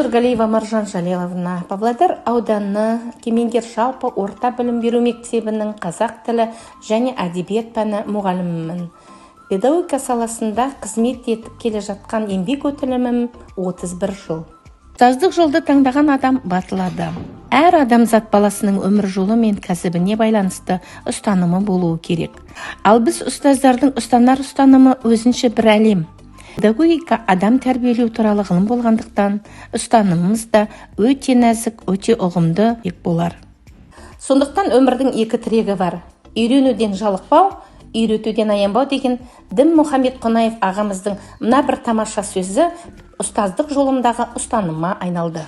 Нұрғалиева Маржан Жалеловна, Павлодар ауданы Кемеңгер жалпы орта білім беру мектебінің қазақ тілі және әдебиет пәні мұғалімімін. Педагогика саласында қызмет етіп келе жатқан еңбек өтілімім 31 жыл. Ұстаздық жолды таңдаған адам батыл адам. Әр адамзат баласының өмір жолы мен кәсібіне байланысты ұстанымы болуы керек. Ал біз, ұстаздардың ұстанар ұстанымы өзінше бір әлем. Педагогика адам тәрбиелеу туралы ғылым болғандықтан, ұстанымымыз да өте нәзік, өте ұғымды болар. Сондықтан өмірдің екі тірегі бар: үйренуден жалықпау, үйретуден аянбау деген Дінмұхамед Қонаев ағамыздың мына бір тамаша сөзі ұстаздық жолымдағы ұстанымыма айналды.